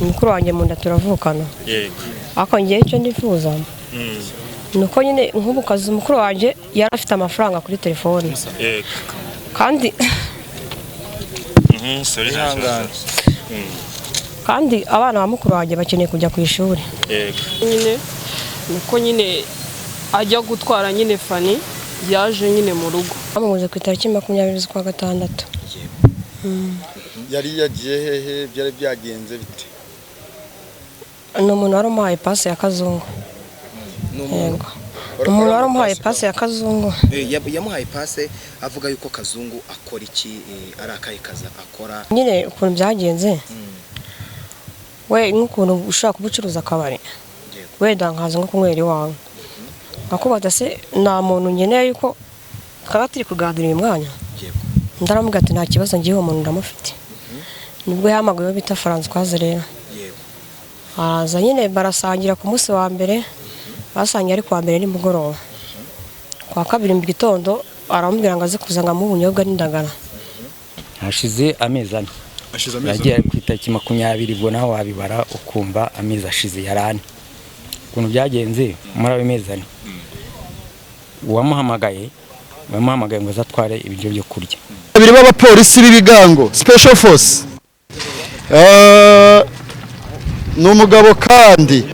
Mukuru wanjye mu nda turavukana. Yego. Ariko ngewe icyo nifuza ni uko nyine nk'ubu kazi mukuru wanjye yari afite amafaranga kuri telefone. Yego. Kandi Sorry, nta kibazo. Kandi abana ba mukuru wanjye bakeneye kujya ku ishuri. Yego. Nyine nuko nyine ajya gutwara nyine Fani yaje nyine mu rugo. Bamubuze ku itariki 20 z'ukwa gatandatu. Yari yagiye hehe? Byari byagenze bite? Ni umuntu wari umuhaye pasi ya Kazungu. Ni umuntu Yego, umuntu wari umuhaye pasi ya Kazungu. Yamuhaye pase avuga yuko Kazungu akora iki, ari akahe kazi akora? Nyine ukuntu byagenze, we nk'ukuntu ushobora kuba ucuruza akabari, wenda nkaza nko kunywera iwawe, nkakubaza se nta muntu nkeneye yuko twaba turi kuganira uyu mwanya? Ndaramubwira ati nta kibazo, ngiye uwo muntu ndamufite. Nibwo yahamagaye uwo bita Francoise rero. Araza nyine barasangira ku munsi wa mbere, basangiye ari kuwa mbere nimugoroba. Ku wa kabiri mu gitondo aramubwira ngo aze kuza ngo amuhe ubunyobwa n'indagara. Hashize amezi 4. Ashize amezi Yagiye ku itariki 20, ubwo nawe wabibara ukumva amezi ashize yari 4. Ukuntu byagenze muri ayo mezi 4, uwamuhamagaye bamuhamagaye ngo azatware ibiryo byo kurya. Babiri b'abapolisi b'ibigango, special force. Ni umugabo kandi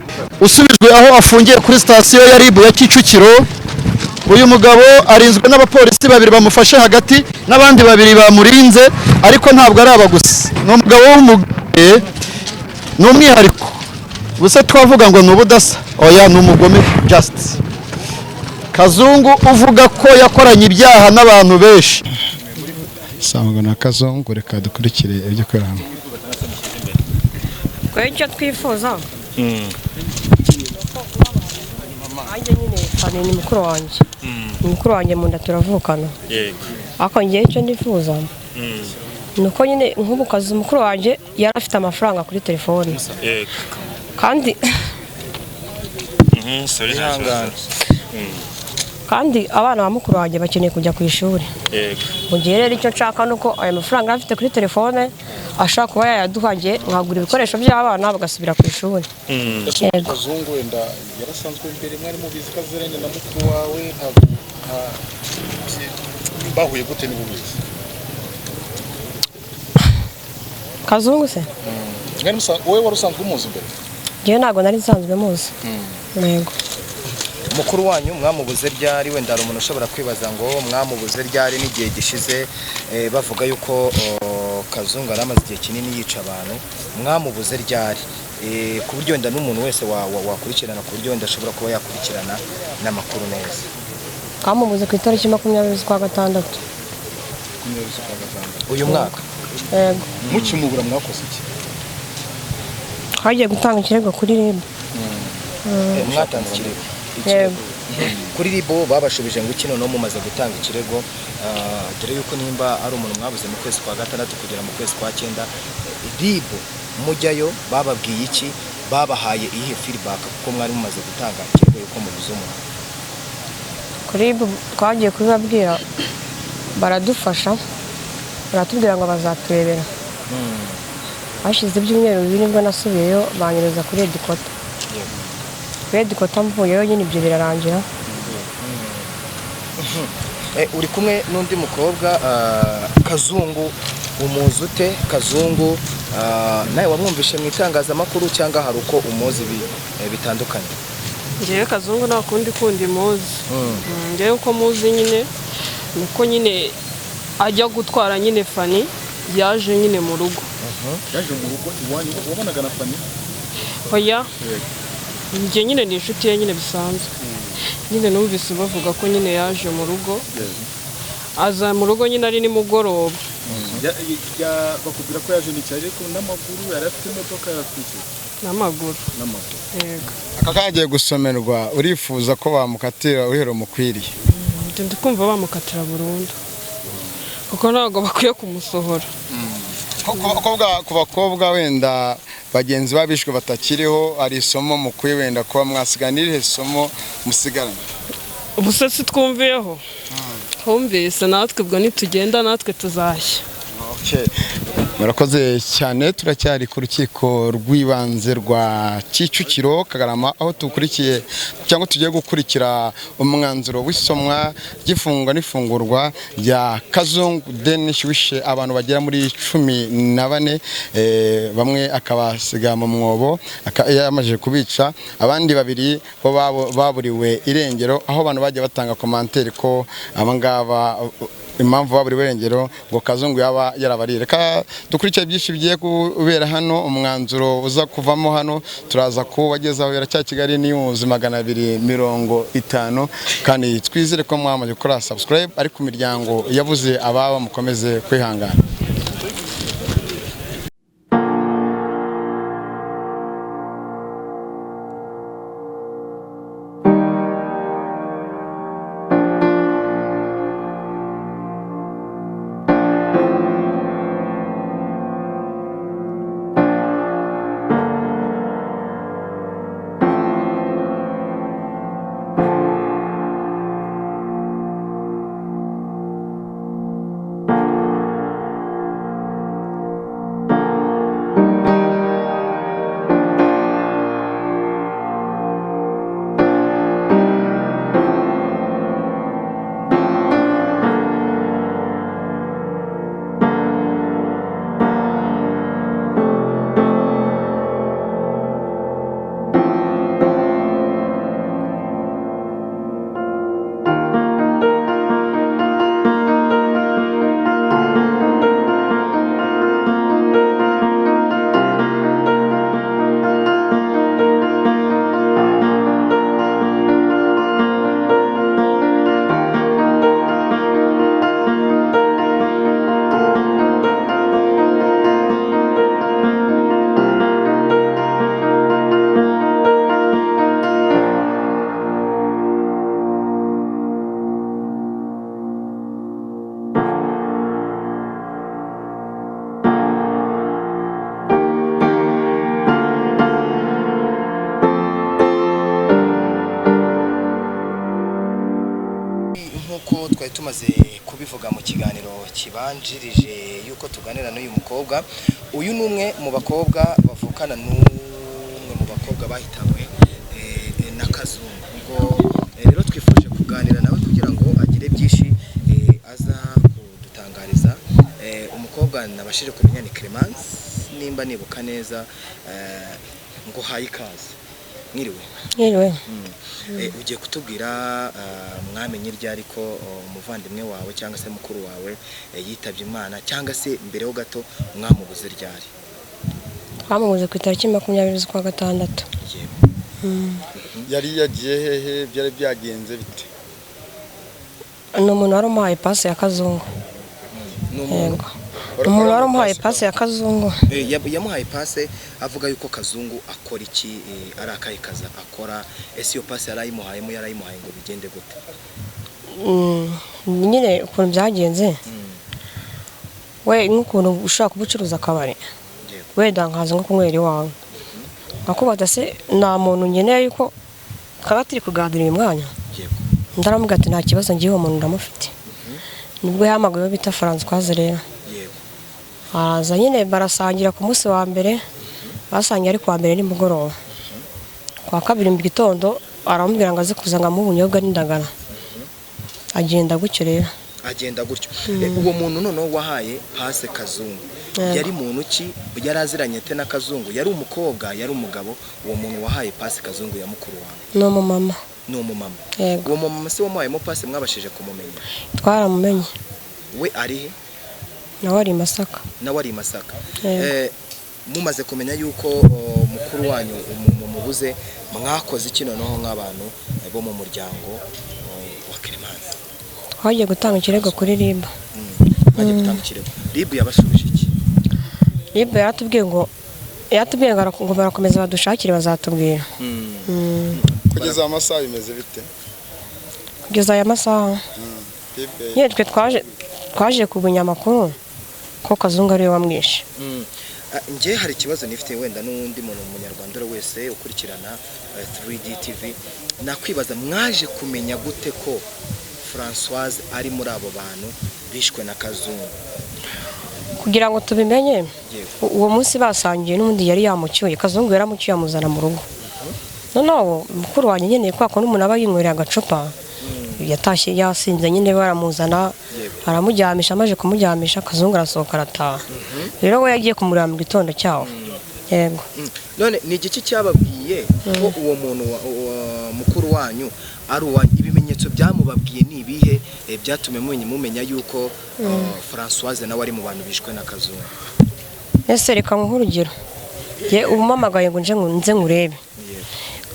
usubijwe aho afungiye kuri sitasiyo ya RIB ya Kicukiro. Uyu mugabo arinzwe n'abapolisi babiri bamufashe hagati n'abandi babiri bamurinze, ariko ntabwo ari aba gusa. Ni umugabo w'umugore, ni umwihariko gusa twavuga ngo ni ubudasa, oya, ni umugome. Just Kazungu uvuga ko yakoranye ibyaha n'abantu benshi. Sangwa na Kazungu, reka dukurikire ibyo kwera hamwe. Twe icyo twifuza, nanjye nyine Fani ni mukuru wanjye, ni mukuru wanjye mu nda turavukana. Yego. Ariko ngewe icyo nifuza ni uko nyine nk'ubu kazi mukuru wanjye yari afite amafaranga kuri telefone. Yego. Kandi Sorry, nta kibazo. Kandi abana ba mukuru wanjye bakeneye kujya ku ishuri. Yego. Mu gihe rero icyo nshaka ni uko ayo mafaranga yari afite kuri telefone ashobora kuba yayaduha, njye nkagura ibikoresho by'abana bagasubira ku ishuri. Yego. Kazungu wenda yarasanzwe mbere, mwari mubizi ko aziranye na mukuru wawe? Ntabwo bahuye gute niba ubizi? Kazungu se? Wowe wari usanzwe umuzi mbere? Njyewe ntabwo nari nsanzwe muzi, yego. Mukuru wanyu mwamubuze ryari? Wenda hari umuntu ushobora kwibaza ngo mwamubuze ryari n'igihe gishize, bavuga yuko Kazungu yari amaze igihe kinini yica abantu. Mwamubuze ryari, ku buryo wenda n'umuntu wese wakurikirana, ku buryo wenda ashobora kuba yakurikirana n'amakuru neza? Twamubuze ku itariki 20 z'ukwa gatandatu. Uyu mwaka? Yego. Mukimubura mwakoze iki? Twagiye gutanga ikirego kuri RIB. Mwatanze ikirego? Yego. Kuri RIB babashubije ngo iki noneho mumaze gutanga ikirego, dore yuko nimba ari umuntu mwabuze mu kwezi kwa gatandatu kugera mu kwezi kwa cyenda, RIB mujyayo bababwiye iki? Babahaye iyihe feedback kuko mwari mumaze gutanga ikirego yuko mubuze umuntu? Kuri RIB twagiye kubibabwira, baradufasha, baratubwira ngo bazaturebera. Hashize ibyumweru 2 nibwo nasubiyeyo, banyereza kuri headquarter. Kuri headquarter mvuyeyo nyine ibyo birarangira. Uri kumwe n'undi mukobwa, Kazungu umuzi ute? Kazungu nawe wamwumvishe mu itangazamakuru cyangwa hari uko umuzi bitandukanye? Ngewe Kazungu nta kundi kundi muzi. Ngewe uko muzi nyine nuko nyine ajya gutwara nyine Fani yaje nyine mu rugo. Yaje mu rugo iwanyu? Wabonaga na Fani? Oya, njye nyine ni inshuti ye nyine bisanzwe. Nyine numvise bavuga ko nyine yaje mu rugo, aza mu rugo nyine ari nimugoroba. Bakubwira ko yaje n'iki? Ariko n'amaguru? Yari afite imodoka? Yari afite iki? N'amaguru. N'amaguru. Yego. Aka kagiye gusomerwa, urifuza ko bamukatira uruhero mukwiriye? Ndi kumva bamukatira burundu kuko ntabwo bakwiye kumusohora. Ku bakobwa wenda bagenzi babishwe batakiriho, hari isomo mukwiye wenda kuba mwasigarana? Irihe somo musigaranye? Ubuse si twumviyeho, twumvise natwe ubwo nitugenda natwe tuzashya. Okay. Murakoze cyane. Turacyari ku rukiko rw'ibanze rwa Kicukiro Kagarama, aho tukurikiye cyangwa tugiye gukurikira umwanzuro w'isomwa ry'ifungwa n'ifungurwa rya Kazungu Denis wishe abantu bagera muri 14, bamwe akabasiga mu mwobo yamaze kubica, abandi babiri bo baburiwe irengero, aho abantu bagiye batanga commentaire ko abangaba impamvu baburiwe irengero ngo Kazungu yaba yarabariye. Reka dukurikire byinshi bigiye kubera hano, umwanzuro uza kuvamo hano turaza kubagezaho. Cya Kigali News 250, kandi twizere ko mwamaze gukora subscribe, ariko imiryango yabuze ababa mukomeze kwihangana. Nk'uko twari tumaze kubivuga mu kiganiro kibanjirije yuko tuganira n'uyu mukobwa, uyu ni umwe mu bakobwa bavukana n'umwe mu bakobwa bahitanywe na Kazungu. Ubwo rero twifuje kuganira nawe kugira ngo agire byinshi aza kudutangariza. Umukobwa nabashije kumenya ni Clemence, nimba nibuka neza, ngo haye ikaze. Mwiriwe. Mwiriwe. Ugiye kutubwira mwamenye ryari ko umuvandimwe wawe cyangwa se mukuru wawe yitabye Imana, cyangwa se mbere ho gato mwamubuze ryari? Twamubuze ku itariki 20 z'ukwa gatandatu. Yari yagiye hehe? Byari byagenze bite? Ni umuntu wari umuhaye pasi ya Kazungu. Umuntu wari umuhaye pasi ya Kazungu. Yamuhaye pase avuga yuko Kazungu akora iki, ari akahe kazi akora, ese iyo pase yarayimuhayemo yarayimuhaye ngo bigende gute? Nyine ukuntu byagenze, we nk'ukuntu ushobora kuba ucuruza akabari, wenda nkaza nko kunywera iwawe, nkakubaza se nta muntu nkeneye yuko kaba turi kuganira uyu mwanya, ndaramubwira ati nta kibazo ngiye uwo muntu ndamufite. Nibwo yahamagaye bita Françoise rero, araza nyine barasangira ku munsi wa mbere, basangiye ari kuwa mbere nimugoroba. Kwa kabiri mu gitondo aramubwira ngo aze kuza ngo amuhe ubunyobwa n'indagara. Agenda gutyo rero. Agenda gutyo. Uwo muntu noneho wahaye pase Kazungu yari muntu ki? Yari aziranye te na Kazungu? Yari umukobwa, yari umugabo? Uwo muntu wahaye pase Kazungu ya mukuru wawe? Ni umumama. Ni umumama. Uwo mumama se wamuhayemo pase mwabashije kumumenya? Twaramumenye. We ari he? Nawe ari Masaka. Nawe ari Masaka. Mumaze kumenya yuko mukuru wanyu mumubuze, mwakoze iki noneho nk'abantu bo mu muryango wa Clemence? Twagiye gutanga ikirego kuri RIB. Twagiye gutanga ikirego. RIB yabashubije iki? RIB yaratubwiye ngo barakomeza badushakire bazatubwira. Kugeza amasaha bimeze bite? Kugeza aya masaha nyine twe twaje kumenya amakuru ko Kazungu ariwe wamwishe. Njye hari ikibazo nifite wenda n'undi muntu umunyarwanda wese ukurikirana 3D TV, nakwibaza mwaje kumenya gute ko Françoise ari muri abo bantu bishwe na Kazungu? Kugira ngo tubimenye, uwo munsi basangiye n'undi yari yamucyuye, Kazungu yaramucyuye amuzana mu rugo. Noneho mukuru wanjye nyine, kwa kundi umuntu aba yinywereye agacupa, yatashye yasinze nyine, baramuzana aramujyamisha. Amaze kumuryamisha, Kazungu arasohoka arataha. Rero we yagiye kumureba mu gitondo cyaho, yego. None ni igiki cyababwiye ko uwo muntu mukuru wanyu ari uwanyu? Ibimenyetso byamubabwiye ni ibihe, byatumye mumenya yuko Françoise nawe ari mu bantu bishwe na Kazungu? Ese reka nkuhe urugero, ye umamagaye ngo nze nkurebe,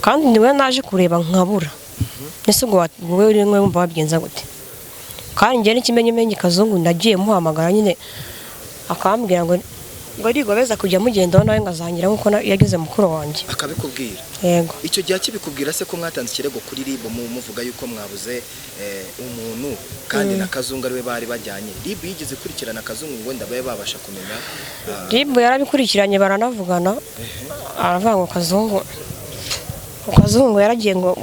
kandi niwe naje kureba nkabura. Ese ubwo wowe uri wumva wabigenza gute? Kandi njye n'ikimenyimenyi, Kazungu nagiye muhamagara nyine, akambwira ngo arigobeza kujya mugendaho nawe, ngo azangira nk'uko yagize mukuru wanjye. Akabikubwira? Yego. Icyo gihe akibikubwira se, ko mwatanze ikirego kuri RIB muvuga yuko mwabuze umuntu, kandi na Kazungu ariwe bari bajyanye, RIB yigeze ikurikirana Kazungu ngo wenda babe babasha kumenya? RIB yarabikurikiranye, baranavugana, aravuga ngo Kazungu yaragiye ngo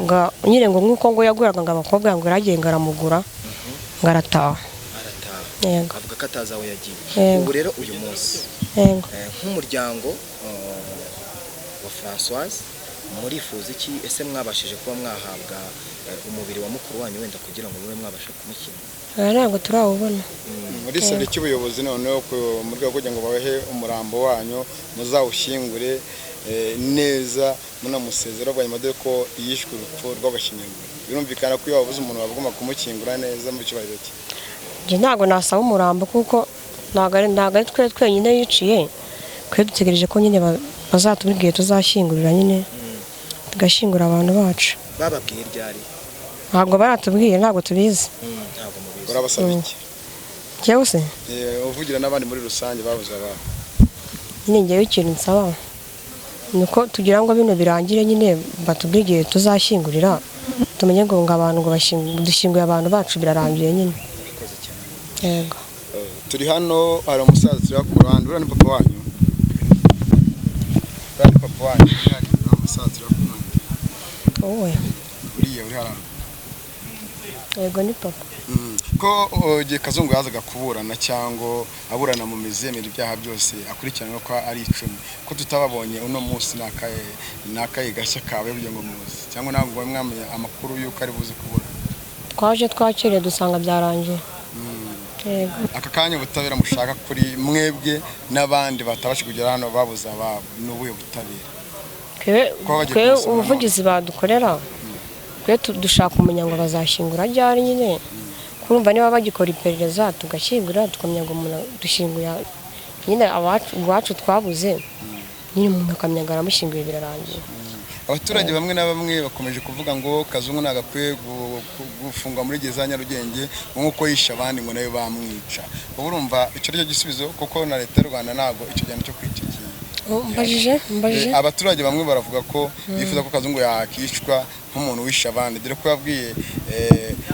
nyine ngo nk'uko ngo yaguraga ngo abakobwa, ngo yaragiye ngo aramugura ngo arataha. Arataha? Yego. Avuga ko atazi aho yagiye? Yego. Ubu rero uyu munsi, Yego. nk'umuryango wa Françoise, murifuza iki? Ese mwabashije kuba mwahabwa umubiri wa mukuru wanyu wenda kugira ngo mube mwabasha kumushyira? Aya ntabwo turawubona. Muri sale cy'ubuyobozi noneho mu rwego rwo kugira ngo babahe umurambo wanyu muzawushyingure neza munamusezera bwa nyuma, dore ko yishwe urupfu rw'agashinyaguro. Birumvikana ko iyo wabuze umuntu bagomba kumushyingura neza mu cyubahiro cye. Njye ntabwo nasaba umurambo, kuko ntabwo ari twe twenyine yiciye. Twe dutegereje ko nyine bazatubwira tuzashyingurira nyine, tugashyingura abantu bacu. Bababwiye ryari? Ntabwo baratubwiye, ntabwo tubizi. Ntabwo mubizi. Urabasaba iki? Njyewe se? Uvugira n'abandi muri rusange babuze ababo. Nyine njyewe ikintu nsaba ni uko tugira ngo bino birangire nyine, batubwire igihe tuzashyingurira, tumenye ngo abantu ngo dushyinguye abantu bacu, birarangiye nyine. Murakoze cyane. Yego. Turi hano, hari umusaza turi ku ruhande. Uriya ni papa wanyu, uriya ni papa wanyu, uriya ni umusaza turi ku ruhande. Wowe? Uriya uri hano. Yego, ni papa. Ko igihe Kazungu yazaga kuburana cyangwa aburana mu mizi yemera ibyaha byose akurikiranwe ko ari 10, ko tutababonye uno munsi, ni akahe gashya kawe kugira ngo muzi, cyangwa ntabwo mwari mwamenya amakuru y'uko ari buze kuburana? Twaje twakiriye dusanga byarangiye. Yego. Aka kanya ubutabera mushaka kuri mwebwe n'abandi batabasha kugera hano babuze ababo ni ubuhe butabera? Twe Kuba bagiye twe kumusura. ubuvugizi badukorera, twe dushaka kumenya ngo bazashyingura ryari nyine, kurumva niba bagikora iperereza tugashyingura, tukamenya ngo umuntu dushyinguye nyine abacu, iwacu twabuze nyine, umuntu akamenya ngo aramushyinguye, birarangiye. Abaturage bamwe na bamwe bakomeje kuvuga ngo Kazungu ntabwo akwiye gufungwa muri gereza ya Nyarugenge, ngo nk'uko yishe abandi ngo nawe bamwica. Ubu urumva icyo ari cyo gisubizo? Kuko na leta y'u Rwanda ntabwo icyo gihano cyo kwica Mbajije? Abaturage bamwe baravuga ko bifuza ko Kazungu yakicwa nk'umuntu wishe abandi, dore ko yabwiye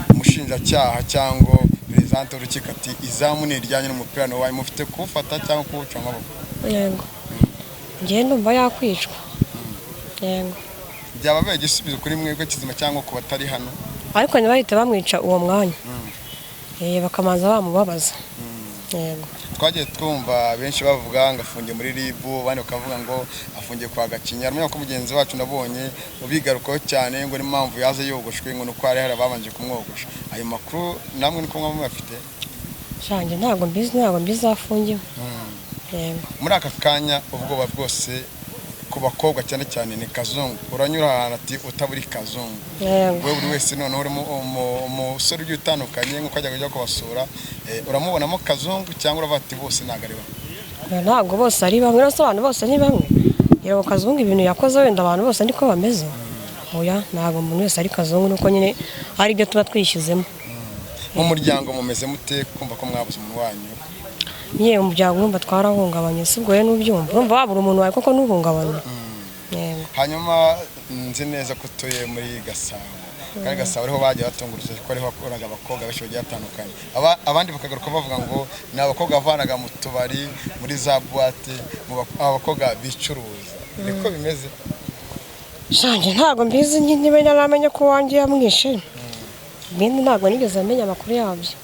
umushinjacyaha cyangwa perezidante w'urukiko ati: "Izamu ni iryanyu n'umupira ni uwanyu, mufite kuwufata cyangwa kuwuca amaboko." Yego, njyewe ndumva yakwicwa, yego. Byaba bibaye igisubizo kuri mwebwe kizima cyangwa ku batari hano? Ariko ntibahite bamwica uwo mwanya, bakamanza bamubabaza, yego. Twagiye twumva benshi bavuga ngo afungiye muri RIB, abandi bakavuga ngo afungiye kwa Gacinya. Urumenya ko mugenzi wacu nabonye ubigarukaho cyane ngo n'impamvu yaza yogoshwe ngo ni uko hari ababanje kumwogosha. Ayo makuru namwe niko mwaba muyafite? Shanjye ntabwo mbizi aho afungiwe, yego. Muri aka kanya ubwoba bwose ku bakobwa cyane cyane ni Kazungu. Uranyura ahantu ati utaburi Kazungu. Yego. We buri wese noneho urimo umusore ugiye utandukanye nk'uko ajya kujya kubasura, uramubonamo Kazungu cyangwa uravuga ati bose ntabwo ari bamwe? Ntabwo bose ari bamwe. Rero abantu bose ni bamwe? Yego, Kazungu ibintu yakoze wenda abantu bose niko bameze? Oya, ntabwo umuntu wese ari Kazungu, nuko nyine ari ibyo tuba twishyizemo. Mu muryango mumeze mute kumva ko mwabuze umuntu wanyu? Nyine umuryango urumva twarahungabanye. Si ubwo rero n'ubyumva, urumva wabura umuntu wawe koko ntuhungabane? Yego. Hanyuma nzi neza ko utuye muri Gasabo, kandi Gasabo ariho bagiye batunga urutoki ko ariho hakoraga abakobwa benshi bagiye batandukanye. Abandi bakagaruka bavuga ngo ni abakobwa bavanaga mu tubari, muri za boîte, mu abakobwa bicuruza. Niko bimeze? Shanjye ntabwo mbizi nyine, niba naramenya ko uwanjye yamwishe, ibindi ntabwo nigeze amenya amakuru yabyo.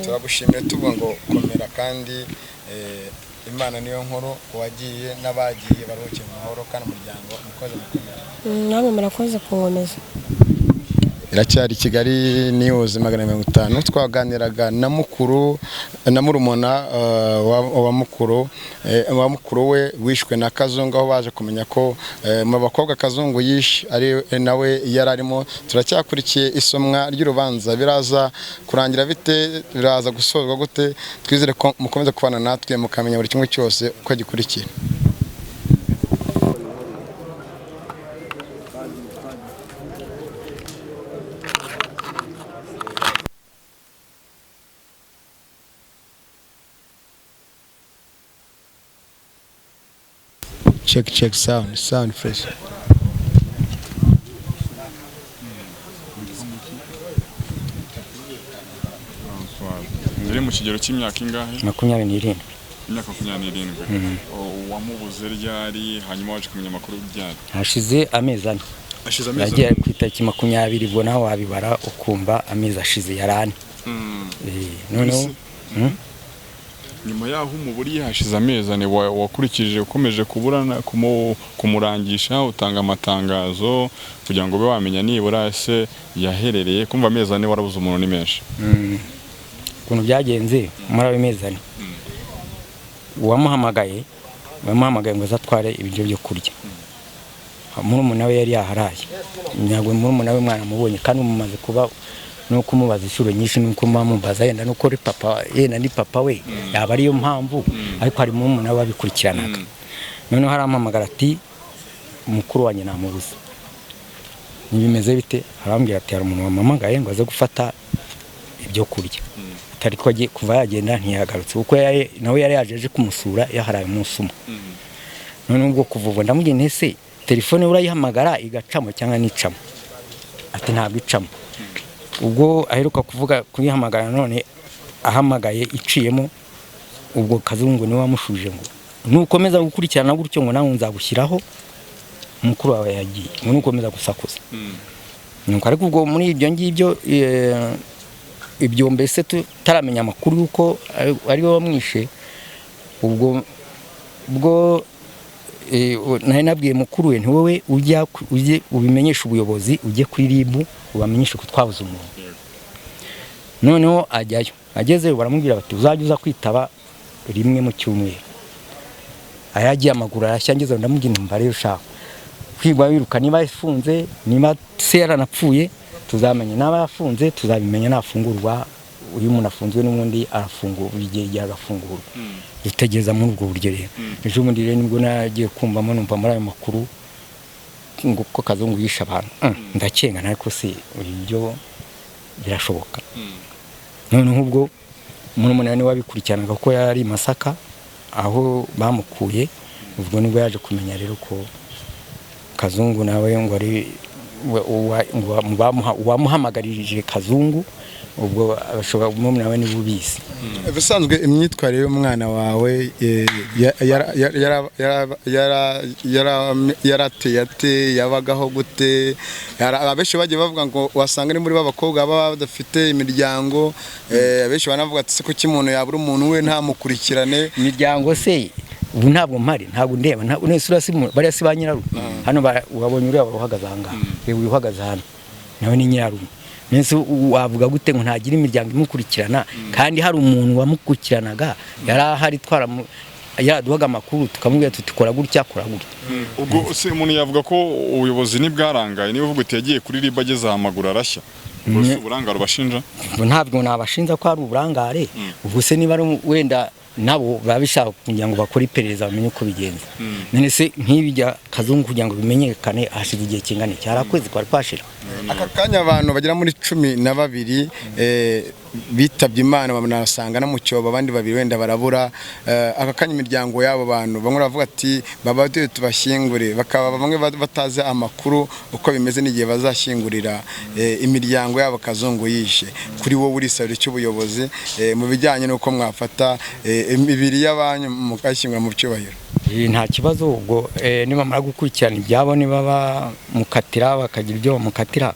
Turagushimiye, tuvuga ngo komera kandi. Imana niyo nkuru, uwagiye n'abagiye baruhukiye mu mahoro, kandi umuryango mukoze mukomere. Namwe murakoze kunkomeza. Iracyari Kigali News 450. Twaganiraga na mukuru na murumuna wa mukuru, wa mukuru we wishwe na Kazungu, aho baje kumenya ko mu bakobwa Kazungu yishe ari nawe yari arimo. Turacyakurikiye isomwa ry'urubanza, biraza kurangira bite, biraza gusozwa gute? Twizere ko mukomeza kubana natwe mukamenya buri kimwe cyose uko gikurikiye. Check, check, sound, sound fresh. Yari mu kigero cy'imyaka ingahe? 27. Imyaka 27. Wamubuze ryari, hanyuma waje kumenya amakuru ryari? Hashize amezi 4. Hashize amezi Yagiye ku itariki 20, ubwo nawe wabibara ukumva amezi ashize yari 4. Noneho Nyuma yaho umuburiye hashize amezi 4, wakurikije ukomeje kuburana kumurangisha, utanga amatangazo kugira ngo ube wamenya nibura se yaherereye. Kumva amezi 4 warabuze umuntu ni menshi. Ukuntu byagenze muri ayo mezi 4, uwamuhamagaye ngo azatware ibiryo byo kurya, murumuna we yari yaharaye. Ntabwo murumuna we mwaramubonye, kandi mumaze kuba no kumubaza inshuro nyinshi, nuko mwamubaza yenda nuko ari papa, yenda ni papa we, yaba ariyo mpamvu, ariko hari murumuna we wabikurikiranaga. Noneho arampamagara ati mukuru wanjye namubuze, ntibimeze bite? Arambwira ati hari umuntu wampamagaye ngo aze gufata ibyo kurya, atari ko kuva yagenda ntiyagarutse, kuko nawe yari yaje kumusura yaharaye umunsi umwe. Noneho ubwo kuva ubwo ndamubwira nti ese telefone urayihamagara igacamo cyangwa nicamo? Ati ntabwo icamo. Ubwo aheruka kuvuga kuyihamagara none ahamagaye iciyemo, ubwo Kazungu niwe wamushuje ngo nukomeza gukurikirana gutyo ngo nawe nzagushyiraho mukuru wawe yagiye, ngo nukomeza gusakuza. Nuko ariko ubwo muri ibyo ngibyo, ibyo mbese tutaramenya amakuru yuko ari we wamwishe, ubwo nari nabwiye mukuru we nti wowe ujya ujye ubimenyesha ubuyobozi, ujye kuri RIB ubamenyeshe ko twabuze umuntu. Noneho ajyayo, agezeyo baramubwira bati uzajya uza kwitaba rimwe mu cyumweru. Ayagiye amaguru arashya, ngeze ndamubwira nti mba rero ushaka kwigwa wiruka, niba yafunze, niba se yaranapfuye tuzamenya, naba yafunze tuzabimenya nafungurwa. Uyu muntu afunzwe n'ubundi arafungurwa igihe agafungurwa. Dutegereza muri ubwo buryo rero. Ejo bundi rero nibwo nagiye kumvamo numva muri ayo makuru ngo ko Kazungu yishe abantu. Ndakenga ariko se ibyo birashoboka? Noneho ubwo murumuna we wabikurikiranaga ko yari Masaka aho bamukuye, ubwo nibwo yaje kumenya rero ko Kazungu nawe ngo ari wamuhamagarije Kazungu, ubwo abashobora murumuna we niwe ubizi. Ubusanzwe imyitwarire y'umwana wawe yarateye ate, yabagaho gute? Abenshi bagiye bavuga ngo wasanga ni muri b'abakobwa baba badafite imiryango, abenshi banavuga ati se kuki umuntu yabura umuntu we ntamukurikirane? Imiryango se ubu ntabwo mpari, ntabwo ndeba, bariya si ba nyirarume. Hano wabonye uriya uhagaze aha ngaha, reba uyu uhagaze hano nawe ni nyirarume. Nese wavuga gute ngo ntagira imiryango imukurikirana, kandi hari umuntu wamukurikiranaga yari ahari, yaraduhaga amakuru tukamubwira tuti kora gutya, kora gutya. Ubwo se umuntu yavuga ko ubuyobozi ntibwarangaye, niba uvuga uti yagiye kuri RIB ageze ahamagura arashya, ubwo si uburangare ubashinja? Ntabwo nabashinja ko ari uburangare, ubwo se niba ari wenda nabo babishaka kugira ngo bakore iperereza bamenye uko bigenza. None se nk'ibi bya Kazungu kugira ngo bimenyekane hashize igihe kingana iki? Hari akwezi kwari kwashira. Aka kanya abantu bagera muri 12 bitabye Imana, banasanga no mu cyobo, abandi babiri wenda barabura. Aka kanya imiryango y'abo bantu bamwe baravuga ati baba tubashyingure, bakaba bamwe batazi amakuru uko bimeze n'igihe bazashyingurira imiryango yabo Kazungu yishe. Kuri wowe urisabira cy'ubuyobozi mu bijyanye n'uko mwafata imibiri y'abanyu mukashyingura mu cyubahiro? Nta kibazo ubwo nibamara gukurikirana ibyabo niba bamukatira bakagira ibyo bamukatira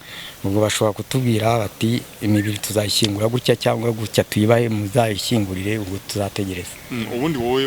ubwo bashobora kutubwira bati imibiri tuzayishyingura gutya cyangwa gutya tuyibahe muzayishyingurire ubwo tuzategereza. Ubundi wowe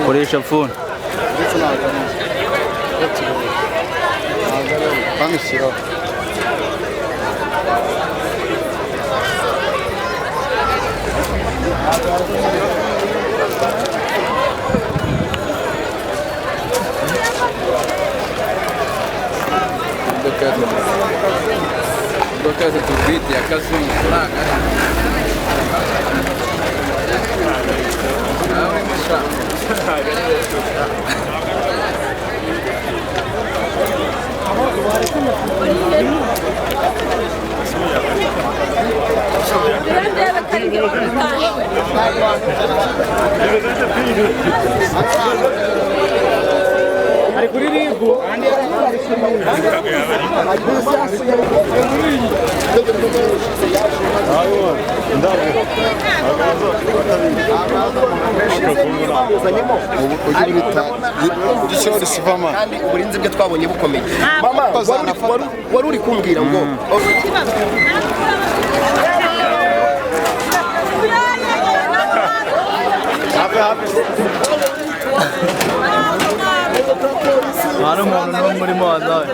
koresha phone imodoka tubwite ya Kazungu Kandi uburinzi bwe twabonye bukomeye. Mama wari uri kumbwira ngo hari umuntu n'umwe urimo wazaye.